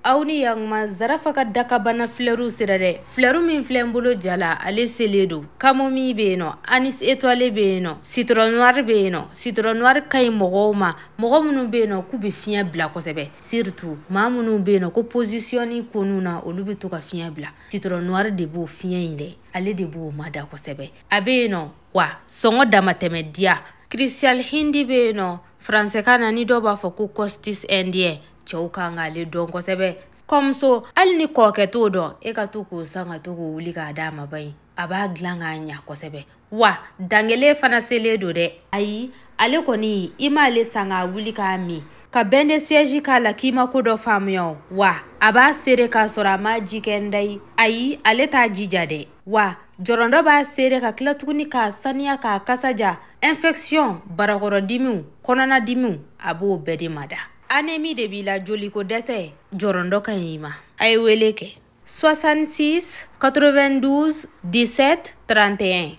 Aw ni yakuma Zarafa ka dakabana flɛriw sera dɛ. Flɛri min filɛ n bolo ja la, ale selen don. Camomille bɛ yen nɔ, anis étoilé bɛ yen nɔ, citron noir bɛ yen nɔ. Citron noir ka ɲi mɔgɔw ma, mɔgɔ minnu bɛ yen nɔ k'u bɛ fiɲɛ bila kosɛbɛ, surtout maa minnu bɛ yen nɔ ko position kɔnɔna na, olu bɛ to ka fiɲɛ bila. Citron noir de b'o fiɲɛ in dɛ, ale de b'o mada kosɛbɛ. A bɛ yen nɔ wa sɔngɔ damatɛmɛ diya. Cristal hindi bɛ yen nɔ, faransɛkan na ni dɔw b'a fɔ ko costus indien, cɛw kan k'ale dɔn kosɛbɛ. Kɔmuso, hali ni kɔkɛ t'o dɔn, e ka to k'o san ka to k'o wuli k'a d'a ma ba in, a b'a dilan k'a ɲa kosɛbɛ. Wa dangelen fana selen don dɛ. Ayi, ale kɔni, i m'ale san k'a wuli k'a min ka bain de siège k'a la k'i ma ko dɔ faamuya o. Wa a b'a seere k'a sɔrɔ a ma ji kɛ n da ye. Ayi, ale t'a jija dɛ. Wa jɔrɔndɔ b'a seere ka tila tuguni k'a saniya k'a kasa ja. Infection, barakɔrɔdimiw, kɔnɔnadimiw, a b'o bɛɛ de mada. Anémie de b'i la, joliko dɛsɛ, jɔrɔndɔ ka ɲi i ma. A ye wele kɛ 66 92 17 31.